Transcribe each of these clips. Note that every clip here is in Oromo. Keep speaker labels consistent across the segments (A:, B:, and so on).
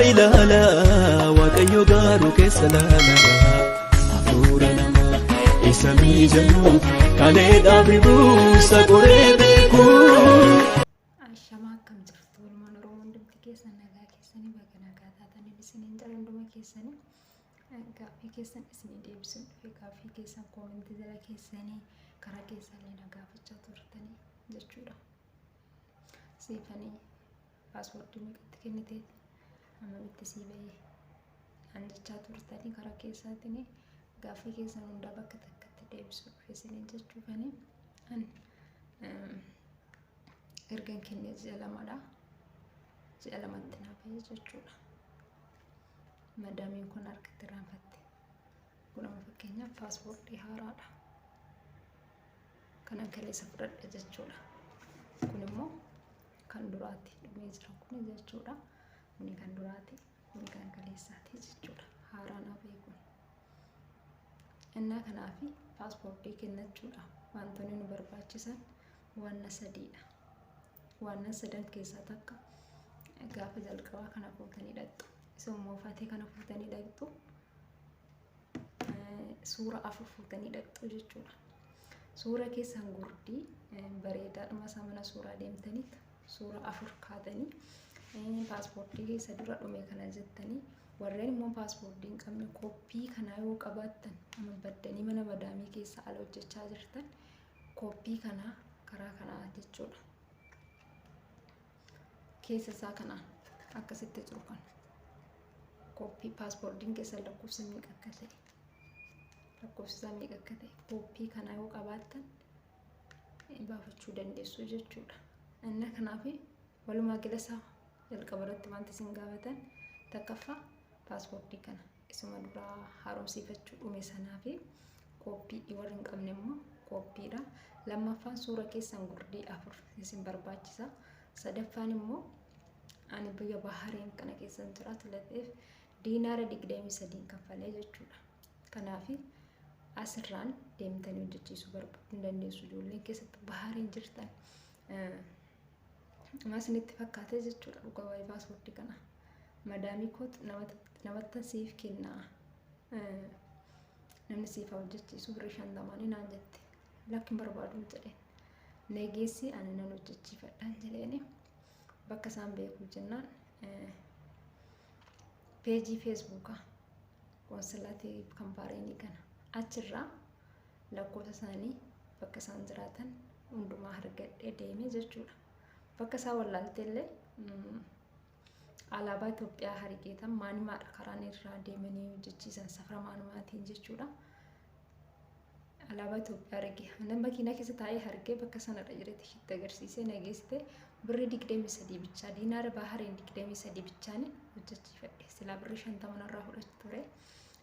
A: ilaala, Waaqayyo garuu keessa laala. Hafuura namaa isa miidhagu kaleedhaaf ribuusa qoree beeku.
B: Ashamaa, akkam jirtu? Walumaan Oromoo hundumti keessan nagaa keessanii, baga nagaa taatanii isiniin jala. Hunduma keessanii gaaffii keessan isinii deebisuun dhufe. Gaaffii keessan koomentii jala keessanii, karaa keessanii na gaafachaa turtanii jechuudha. Siifanii paaspoortii meeqatti kennitee, hammamitti sii bahee naan jechaa turtanii, karaa keessaatiin gaaffii keessan hundaa bakka takkatti deebisuu dhufe isiniin jechuufanii. An ergan kennee ji'a 2dha. Ji'a 2tti naa bahee jechuudha. Madaamiin kun harkatti irraanfatte. Kun amma fakkeenyaaf paaspoortii haaraadha. Kanan kaleessa fudhadhe jechuudha. Kun immoo kan duraati, dhumee jira kun jechuudha. Kuni kan duraati, kuni kan kaleessaati jechuudha. Haaraa naa bahee kun. Innaa kanaafi paaspoortii kennachuudha. Wantoonni nu barbaachisan waan sadiidha. Waan sadan keessaa takka gaafa jalqabaa kana fuutanii dhaqxu. Isa moofatee kana fuutanii dhaqxu. Suura afur fuutanii dhaqxu jechuudha. Suura keessan gurdii bareedaadhuma isaa mana suuraa deemtanii suura afur kaatanii, paaspoortii keessa dura dhume kana jettanii, warreen immoo paaspoortii hin qabne kooppii kanaa yoo qabaattan, amma baddanii mana madaamii keessa ala hojjechaa jirtan, kooppii kanaa karaa kanaa jechuudha. Keessa isaa kanaan akkasitti jiru kana. Kooppii paaspoortiin keessa lakkoofsa meeqa akka ta'e, lakkoofsa isaa meeqa akka ta'e, kooppii kanaa yoo qabaattan baafachuu dandeessu jechuudha. Inni kanaaf walumaa gala isaa jalqaba irratti wanti isin gaafatan takkaffaa paaspoortii kana isuma duraa haaromsiifachuu dhume sanaa fi kooppii, warri hin qabne immoo kooppiidha. Lammaffaan suura keessan gurdii afur isin barbaachisa. Sadaffaan immoo ani biyya Bahareen kana keessa jiraatu lateef diinaara 23 kaffalee jechuudha. Kanaaf asirraan deemtanii hojjechiisuu barbaaduu dandeessu, ijoolleen keessatti Bahareen jirtan. Amma isinitti fakkaatee jechuudha, dhugaa waa'ee paaspoortii kana. Madaamii kootu namatti siif kennaa. Namni siif haa hojjechiisu, birrii 50nii naan jette. Lakki, hin barbaadu jedheen. Nageessi ani nan hojjechiifadhaan jedheeni. Bakka isaan beeku jennaan peejii Feesbuukaa qoonsilaatii kan Baareenii kana achirraa lakkoofsa isaanii, bakka isaan jiraatan hundumaa argadhee deeme jechuudha. Bakka isaa wallaalte illee alaabaa Itoophiyaa harigeetan maanimaadha karaan irraa deemanii hojjechiisan, safara maanimaatiin jechuudha. Alaabaa Itoophiyaa arge. Anan makiinaa keessa taa'ee argee bakka sanarra jiretti ishitti agarsiisee nageessite. Birrii 23 bichaa, diinaara Bahareen 23 bichaan hojjechiifadhe. Silaa birrii 50 narraa fudhatu ture.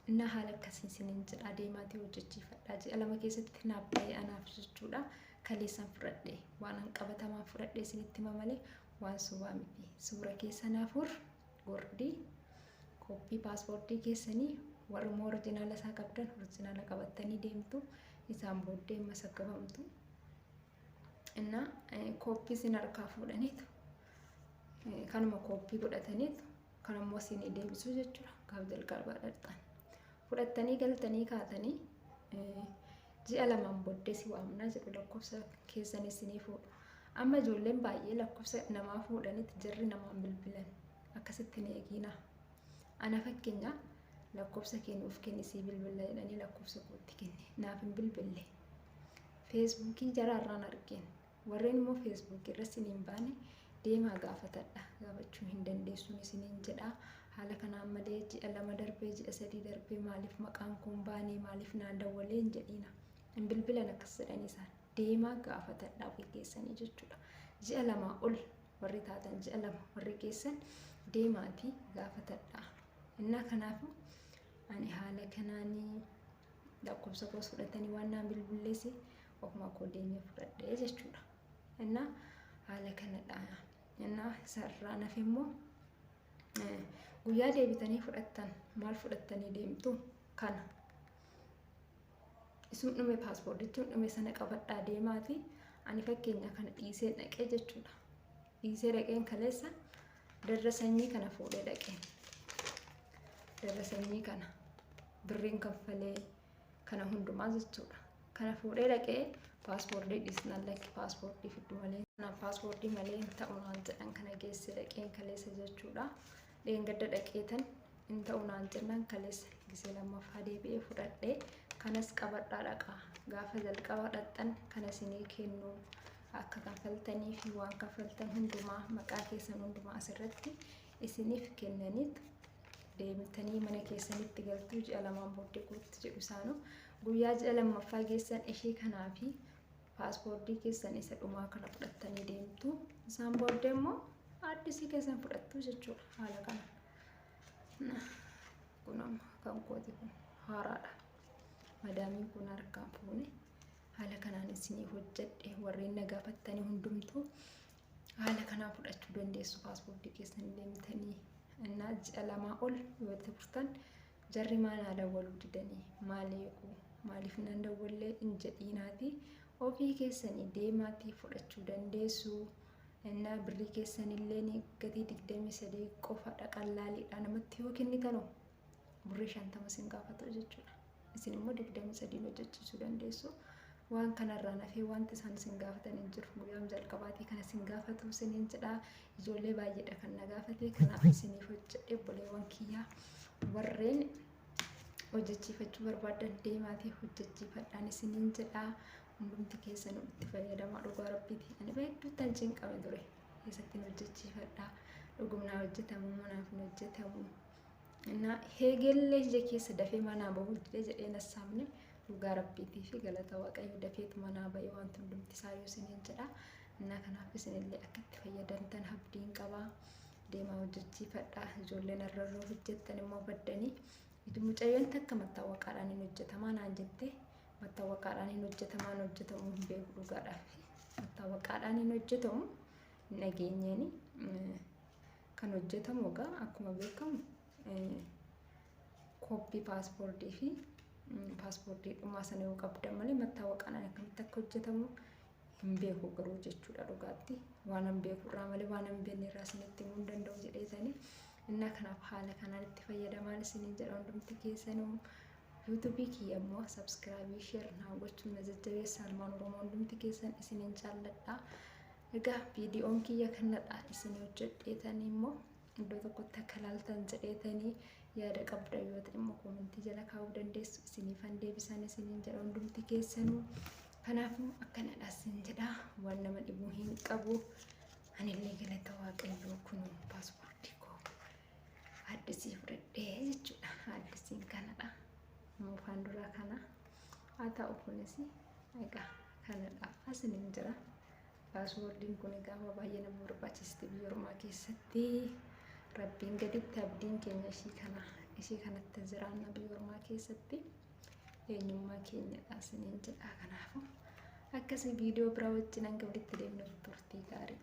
B: Innaa haala akkasiin isiniin jedha, deemaatii hojjechiifadha. Ji'a 2 keessatti naaf ba'ee anaaf jechuudha. Kaleessaan fudhadhe, waan an qabatamaan fudhadhe isinitti hima malee waan sobaa miti. Suura keessan afur gordii, kooppii paaspoortii keessanii, warri immoo orijinaala isaa qabdan orijinaala qabattanii deemtu. Isaan booddee masakabamtu. Innaa kooppii isin harkaa fuudhaniitu, kanuma kooppii godhataniitu, kan immoo isinii deebisuu jechuudha. Gaaf jalqabaa dhaqxan. Fudhattanii galtanii kaatanii ji'a 2n booddee si waamnaa jedhu, lakkoofsa keessan isinii fuudhu. Amma ijoolleen baay'ee lakkoofsa namaa fuudhanitti jarri namaan bilbilan, akkasitti hin eeginaa. Ana fakkeenya lakkoofsa kee nuuf kenni, sii bilbila jedhanii lakkoofsa kootti kenne, naaf hin bilbille. Feesbuukii jaraarraan argeen. Warreen immoo Feesbuukii irra isiniin baane deemaa gaafatadha. Gaafachuu hin dandeessuun isiniin jedha. Haala kanaan malee ji'a 2 darbee, ji'a 3 darbee maaliif maqaan koon baanee, maaliif naan dawwalee hin jedhiina. Hin bilbilan akkas jedhanii isaan. Deemaa gaafatadha ofii keessanii jechuudha. Ji'a 2 ol warri taatan, ji'a 2 warri keessan deemaatii gaafatadha. Innaa kanaafuu ani haala kanaanii lakkoofsa koos fudhatanii waan naan bilbilleesi ofuma koo deemee fudhadhee jechuudha. Innaa haala kanadha. Innaa isarraa nafe immoo guyyaa deebitanii fudhattan maal fudhattanii deemtu? Kana. Isum dhume, paaspoortichuun dhume sana qabadhaa deemaati. Ani fakkeenya kana dhiisee dhaqee jechuudha. Dhiisee dhaqeen kaleessa darra sanyii kana fuudhee dhaqeen. Darasanyii kana birriin kaffalee kana hundumaa jechuudha. Kana fuudhee dhaqee paaspoortii dhiisnaan lakki paaspoortii fiddu malee kana paaspoortii malee hin ta'u naan jedhan kana geesse dhaqeen kaleessa jechuudha. Dheengadda dhaqeetan hin ta'u naan jennaan kaleessa gisee lammaffaa deebi'ee fudhadhee kanas qabadhaa dhaqaa gaafa jalqaba dhaqxan kana isinii kennu akka kaffaltanii fi waan kaffaltan hundumaa maqaa keessan hundumaa asirratti isiniif kennaniit deemtanii mana keessanitti galtuu ji'a lamaan booddee guutti jedhu isaanuu guyyaa ji'a lammaffaa geessan ishee kanaa fi paaspoortii keessan isa dhumaa kana fudhattanii deemtu isaan booddee immoo addisii keessan fudhattu jechuudha haala kana. Kun amma kan kooti kun haaraadha. Madaamiin kun harkaan fuune haala kanaan isinii hojjedhe warreen na gaafattanii hundumtuu haala kanaan fudhachuu dandeessu paaspoortii keessan deemtanii innaa ji'a lamaa ol yoo turtan jarri maal naa dawwaluu didanii maal eegu maaliif nan dawwallee hin jedhiinaati ofii keessanii deemaatii fudhachuu dandeessu. Innaa birrii keessanillee gatii 23 qofadha qallaaliidha namatti yoo kennitanu birrii 50 isin gaafatu jechuudha. Isin immoo 23 hojjechiisuu dandeessu. Waan kanarraa nafee wanti isaan isin gaafatan hin jiru. Guyyaan jalqabaatii kana isin gaafatu isiniin jedha. Ijoollee baay'eedha kan na gaafate. Kanaaf isiniif hojjedhe obboleewwan kiyyaa warreen hojjechiifachuu barbaadan deemaatii hojjechiifadhaan isiniin jedha. Hundumti keessanuu itti fayyadamaa dhugaa rabbiiti. Ani baay'eetti cinqame ture. Keessattiin hojjechiifadha. Dhugumnaa hojjetamu manaaf hin hojjetamu. Innaa heegellee ija keessa dafee manaa bahuu didee jedhee nassaamne dhugaa rabbiitii fi galata waaqayyo dafeetu manaa bahee wanti hundumti isaa yoo isiniin jedha. Innaa kanaaf isinillee akka itti fayyadamtan abdiin qabaa. Deemaa hojjechiifadha. Ijoolleen har'arroo hojjettan immoo baddanii. Mucayyoon takka mattaawaqaadhaan hin hojjetamaa naan jette. Mattaawaqaadhaan hin hojjetamaan hojjetamu hin beeku dhugaadhaaf. Mattaawaqaadhaan hin hojjetamu hin dhageenyeeni. Kan hojjetamu egaa akkuma beekamu kooppii paaspoortii fi paaspoortii dhumaa sana yoo qabdan malee mattaawaqaadhaan akkamitti akka hojjetamu hin beeku garuu jechuudha dhugaatti. Waan hin beeku irraa malee waan hin beekne irraa isinitti himuu hin danda'u jedheetani. Innaa kanaaf haala kanaan itti fayyadamaan isiniin jedha hundumti keessanuu. Yuutuubii kiyya immoo sabskiraabii sheer naa gochuun na jajjabeessa ilmaan Oromoo hundumti keessan isiniin jaalladha. Egaa viidiyoon kiyya kanadha isin hojjedheetanii immoo iddoo tokkotti akka ilaaltan jedheetanii yaada qabda yoo ta'e immoo koomentii jala kaa'uu dandeessu isiniifan deebisan isiniin jedha hundumti keessanuu. Kanaafuu akkanadha isin jedha waan nama dhibuu hin qabu. Anillee galata waaqayyoo kun paaspoortii koo addisii fudhadhee jechuudha. Addisiin kanadha. Moofaan duraa kana haa ta'u kunis egaa kanadha asiniin jira. Paaswoordiin kun gaafa baay'ee nama barbaachisti biyya ormaa keessatti rabbiin gaditti abdiin keenya ishii kana ishii kanatti jiraanna biyya ormaa keessatti eenyummaa keenyadha isiniin jedha. Kanaafuu akkasii viidiyoo biraa wajjin hanga walitti deemnuuf turtii gaarii.